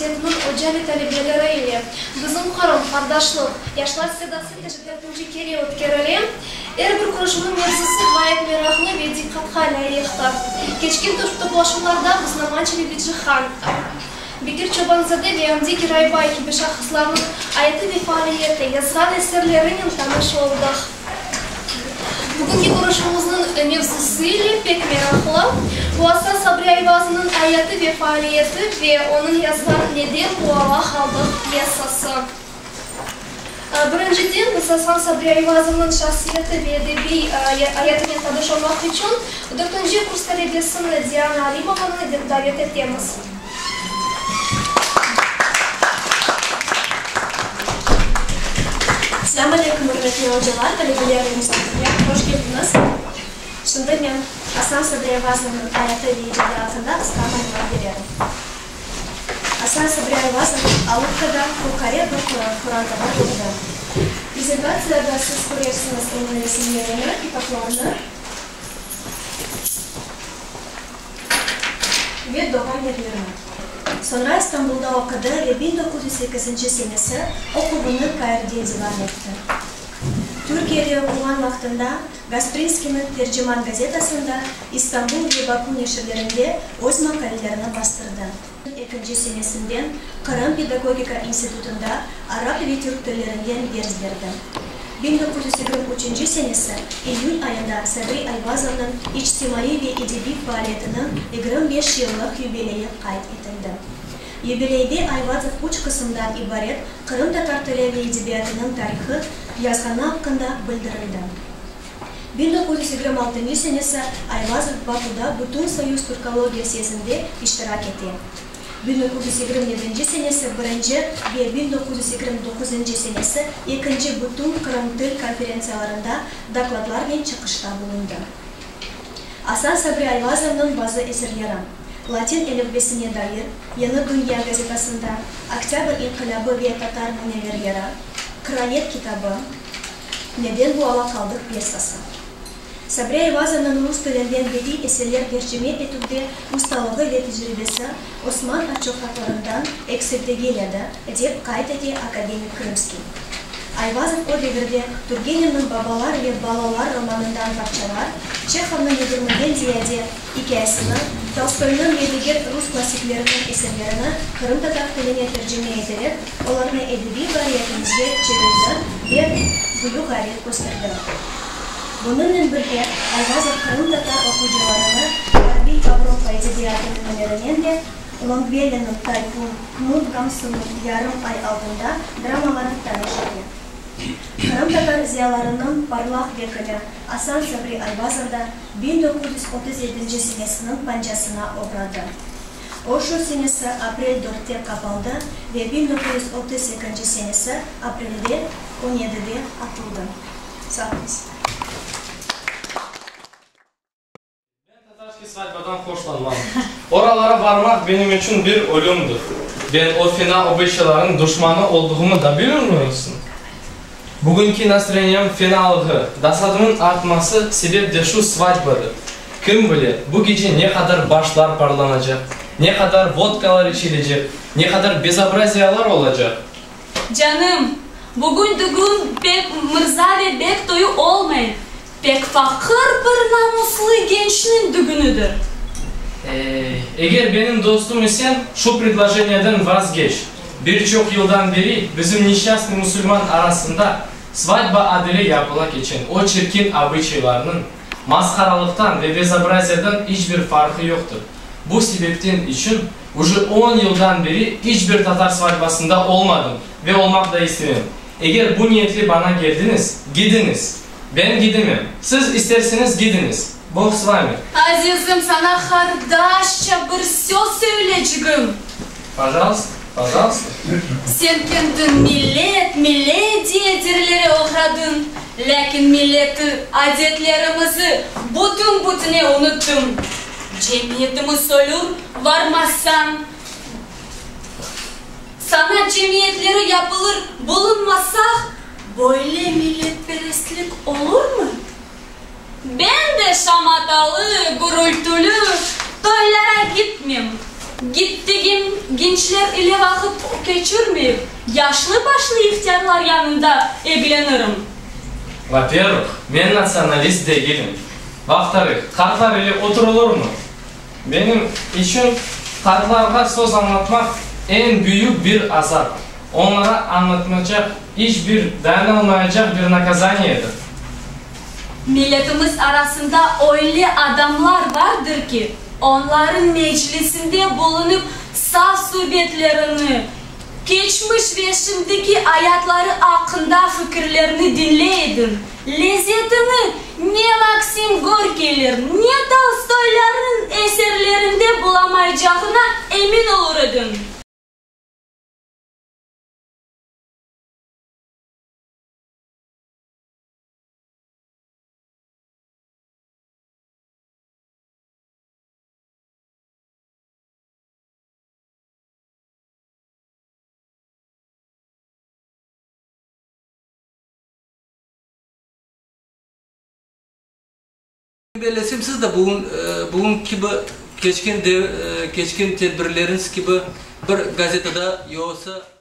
universitetiniñ oca ve talebeleri ile Bizim Qırım, qardaşlıq, yaşlar sedası teşkilâtınca kere ötkerile. Er bir körüşüvniñ mevzusı ğayet meraqlı ve diqqatqa lâyıqtır. Keçken toplaşuvlarda biz Noman Çelebicihan, Bekir Çobanzade ve Amdi Giraybay kibi şahıslarnıñ ayatı ve faaliyeti, yazğan eserlerinen tanış oldıq. Bugünki körüşüvimizniñ mevzusı ile pek meraqlı. Bu Asan Sabri Ayvazovnıñ ayatı ve faaliyeti ve onıñ yazğan Neden bu ala qaldıq pyesası. Birinciden, biz Asan Sabri Ayvazovnıñ şahsiyeti ve edebiy ayatınen tanış olmaq içün dörtünci kurs talebesini Diana Alimovanı davet etemiz. Selâm aleyküm, ürmetli ocalar, talebeler ve musafirler, hoş keldiñiz! Şimdi men Asan Sabri Ayvazovnıñ ayatı ve icadı aqqında qısqa malümat bererim. Asan Sabri Ayvazov Alupkada fuqare bir qorantada doğdı. Prezentatsiyada siz körersiñiz onıñ resimlerini, kitaplarını ve doğğan yerlerini. Soñra İstanbulda oqudı ve 1908-nci senesi oquvını Kairde devam etti. Türkiyede oquğan vaqtında Gasprinskiyniñ Terciman gazetasında, İstanbul ve Baku neşirlerinde öz maqalelerini bastırdı. Ekinci senesinden Qırım pedagogika institutında arap ve türk tillerinden ders berdi. 1923 senesi iyül ayında Sabri Ayvazovnıñ içtimaiy ve edebiy faaliyetiniñ 25 yıllıq yubileyi qayd etildi. Yubileyde Ayvazov üç qısımdan ibaret Qırımtatar tili ve edebiyatınıñ tarihı yazğanı aqqında bildirildi. 1926 senesi Ayvazov Bakuda Bütünsoyuz türkologiya syezinde iştirak ete. 1927 senesi birinci ve 1929 senesi ekinci Bütünqırım til konferentsiyalarında dokladlarnen çıqışta bulundı. Asan Sabri Ayvazovnıñ bazı eserleri, Latin elifbesine dair, Yañı dünya gazetasında, Oktâbr inqilâbı ve tatar münevverleri, Qıraet kitabı, Neden bu ala qaldıq pyesası. Sabri Ayvazovnıñ rus tilinden bediy eserler tercime etüvde ustalığı ve tecribesi Osman Açoqraqlarından eksik degil edi, dep qayd ete akademik Krımskiy. Ayvazov o devirde Turgenevniñ Babalar ve balalar romanından parçalar, Çehovnıñ yigirmiden ziyade ikâyesini, Tolstoynıñ ve diger rus klassikleriniñ eserlerini qırımtatar tiline tercime eterek, olarnı edebiy variyetimizge çevirdi ve büyük ğayret kösterdi. Bunıñnen birge Ayvazov qırımtatar oquyıcılarını Ğarbiy Avropa edebiyatı nümünelerinen de Longvelleniñ Tayfun, Knut Gamsunnıñ Yarım ay altında dramaları tanış ete. Qırımtatar ziyalarınıñ parlaq vekili Asan Sabri Ayvazov da 1937 senesiniñ pancasına oğradı. O şu senesi aprel dörtte qapaldı ve 1932 senesi aprelde on yedide atıldı. Sağ oluñız. Ben tatarskiy svadbadan hoşlanmam. Oralara barmaq benim içün bir ölümdir. Ben o fena obıçaylarnıñ duşmanı olduğımı da bilirmiyorsun? Bugünki nastroyeniyam fenalığı, dasadımın artması sebep de şu svadbadır. Kim bile, bu gece ne qadar başlar parlanacaq, ne qadar vodkalar içilecek, ne qadar bezobraziyalar olacaq. Canım, bugün dügün pek mırza ve bek toyu olmay, pek faqır bir namuslı gençniñ dügünidir. Ey, eger benim dostum iseñ, şu predlojeniyeden vazgeç. Bir çoq yıldan beri bizim neşçastnıy musulman arasında svadba adile yapıla keçen o çirkin obıçaylarnıñ masharalıqtan ve bezobraziyadan iç bir farqı yoqtır. Bu sebepten içün uje on yıldan beri iç bir tatar svadbasında olmadım ve olmaq da istemem. Eger bu niyetle bana geldiñiz, gidiñiz. Ben gidemem. Siz isterseñiz gidiñiz. Bog s vami. Azizim, saña qardaşça bir söz söylecigim. Pajalsta, pajalsta. Sen kendiñ millet, millet diye derilere oğradıñ, lâkin milleti, adetlerimizi bütün-bütüne unuttıñ. Cemiyetimiz ölür, varmazsañ. Sanat cemiyetleri yapılır, bulunmasaq, böyle milletperestlik olurmı? Ben de şamatalı, gürültülü toylara gitmem. Gittigim gençler ile vaqıt keçirmeyip, yaşlı-başlı ihtiyarlar yanında eglenirim. Vo-pervıh, men natsionalist degilim. Vo-vtorıh, qartlar ile oturılırmı? Benim içün qartlarğa söz añlatmaq eñ büyük bir azap, onlara añlatmacaq iç bir dayanılmayacaq bir nakazaniyedir. Milletimiz arasında öyle adamlar vardır ki, onların meclisinde bulunıp saf subetlerini, keçmiş ve şimdiki ayatları aqqında fikirlerini diñley ediñ, lezetini ne Maksim Gorkiyler, ne Tolstoylarnıñ eserlerinde bulamaycağına emin olur ediñ. Bellesem, siz de bugün, bugün kibi keçken keçken tedbirleriñiz kibi bir gazetada, yoqsa.